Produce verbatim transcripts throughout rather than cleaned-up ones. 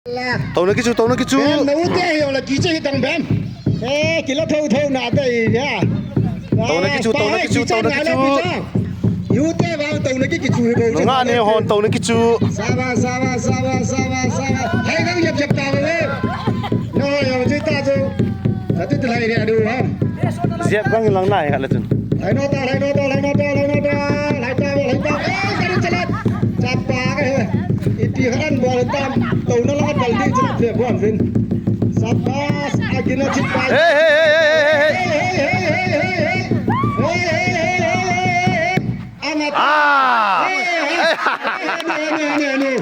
Touna kichu, touna kichu. Ben, na u te hi jong la kichu hi tang ben. Eh, kila thou thou na te hi ya. Touna kichu, touna kichu, touna kichu. U te vang touna kichu hi bo. Nunga ne hon touna kichu. Saba, saba, saba, saba, saba. Hai nang yap yap ta le. No, yo ji ta chu. Ati te lai re adu ha. Jep gang lang nai khat le chun. Lai no ta, lai no ta, lai no ta, lai no ta. Lai ta, lai ta. Eh, kari chalat. Chapa ka he. Ipi han bol tam. Touna la bal ding chalat le bol vin. Sabas, agina chit pa. Hey, hey, hey, hey, hey, hey. Hey, hey, hey, hey, hey, hey, hey, hey. Ana ta. Ah. Hey, hey, hey, hey, hey, hey, hey.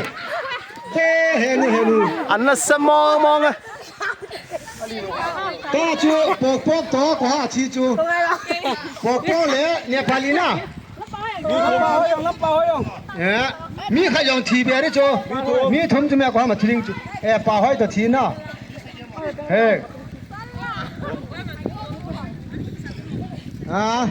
Hey, hey, hey, hey, hey. Ana sa mong mong. Ta chu pok pok to ko ha chi chu. Pok pok le Nepali na. Eh, mi khat jong thi be ri chu. Mi thum chu me ko ha ma thi ding chu. Eh, pa hoi to thi na. He. Ah.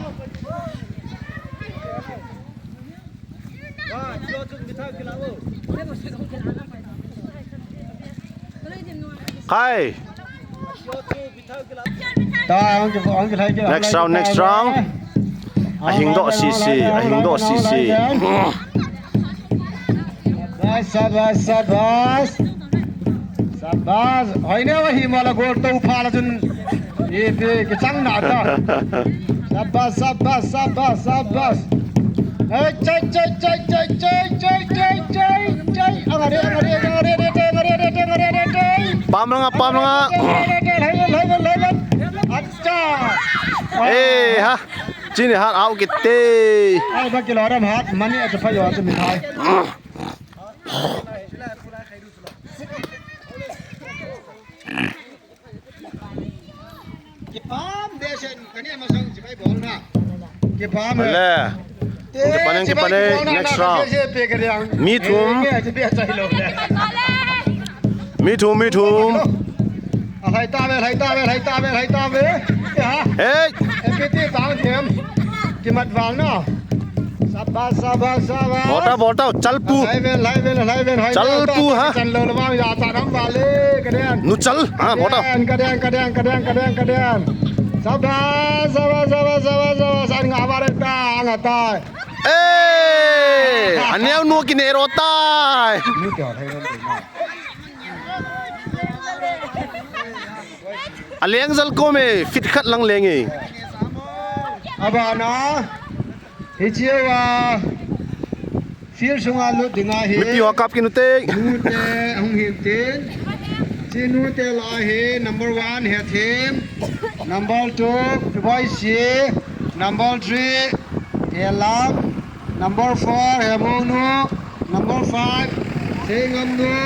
Khai. Ta, ang ki, ang ki, ang ki, next round, next round. Ahing doh sisi, ahing doh sisi. Sabas, sabas, sabas. Sabas. Hoi ne wa hi mala gol to pha la chun. Ipi kichang na ta. Sabas, sabas, sabas, sabas. Hey, chai, chai, chai. Ang are, ang are, ang are, ang are. Pam langa, pam langa. Acha. Eh, ha. Chini hat au kit te. Ai, ba kilo ram hat, mani a chapa yo chu mi hai. Kipam be sen, kani ama sang chibai bol na. Kipam. Ale. Te kipane, chibai kipane, bol na, next na round. Kese pe kariang. Mi thum. Eh, ke, chibai chai lo le. Mi thum, mi thum. Hai ta ve, hai ta ve, hai ta ve, hai ta ve. Ya. Hey. Epiti tang them. Kimat val na. Sabas, sabas, sabas. Bol ta, bol ta, chal pu. Lai ven, lai ven, lai ven, hai chal pu, ha? Chan lo, lo, ya, cha, ram, vale, kadian. Nu chal, ha, bol ta. Kadian, kadian, kadian. Sabas, sabas, sabas, sabas, sabas, ang abar ta, ang ta. Eh, aneu nu kine ro tai. Nu te hai ram. Aleng jal ko me, fit khat lang leng e. Abana. Hiche a field sunga lut dinga hi. Mipi ho kap kit u te. Nute ahung hin tin. Chi nute la hi number one Hethem. Number two Piboisi. Number three Helam. Number four Hemungnu. Number five Seingamnu.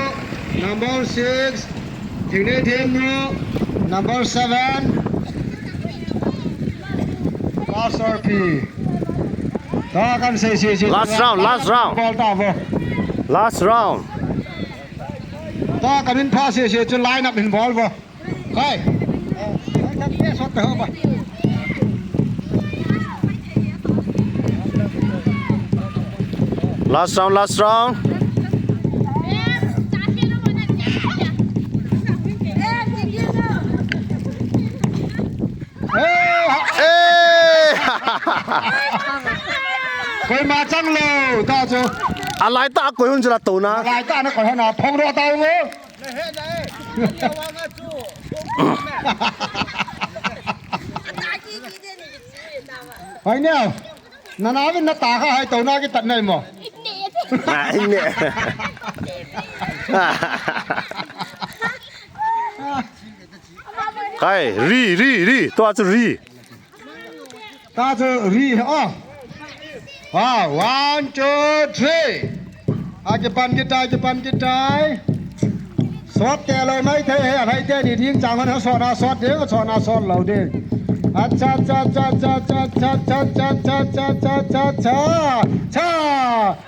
Number six Thingnei Themnu. Number seven Pastor P. Ta kan sei sei sei. Last round, last round. Bol ta vo. Last round. Ta kan min pha sei sei chu line up hin bol vo. Kai. Sot ta ho ba. Last round, last round. Eh, ha. Eh. Koima chang lou, ta chu. Alai ta koi hun jela to na. Alai ta na koi hana phong ro ta u. Hoi ne. Nana vin na ta kha hai to na ki tat nei mo. Ah, ne. Kai, ri, ri, ri. Tua chu ri. Ta chu ri, oh. Wow, one, two, three. A kipan kitai, kipan kitai. Sot te lou mai thei he, a lhai te ni ding chang hon ha sot na sot ding, sot na sot lou ding. Acha, cha, cha. Cha.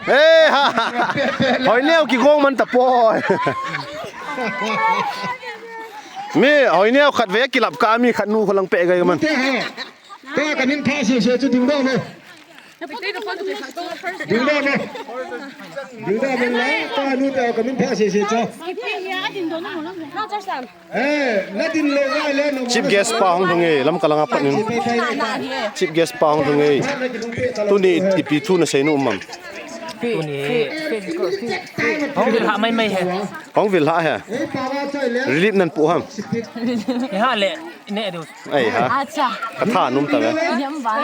Eh, ha. Hoi neo kigong man ta poi. Mi, hoi neo khat ve kilap ka mi khat nu kholang pe gai man. Te he. Te ka nin pha se se chu ding dong le. Ding da na. Ding da na la. Pa nu ta ka min pha se se cho. Eh, na din lo ga le no. Chief guest pa hung hung e, lam kalanga pat nin. Chief guest pa hung hung e. Tuni ipi thu na sei nom am? Tuni. Hung vil ha mai mai he. Hung vil ha he. Relief nan pu ham. He ha le, ne du. Ai ha. Acha. Ka tha nom ta ve. Yam ba.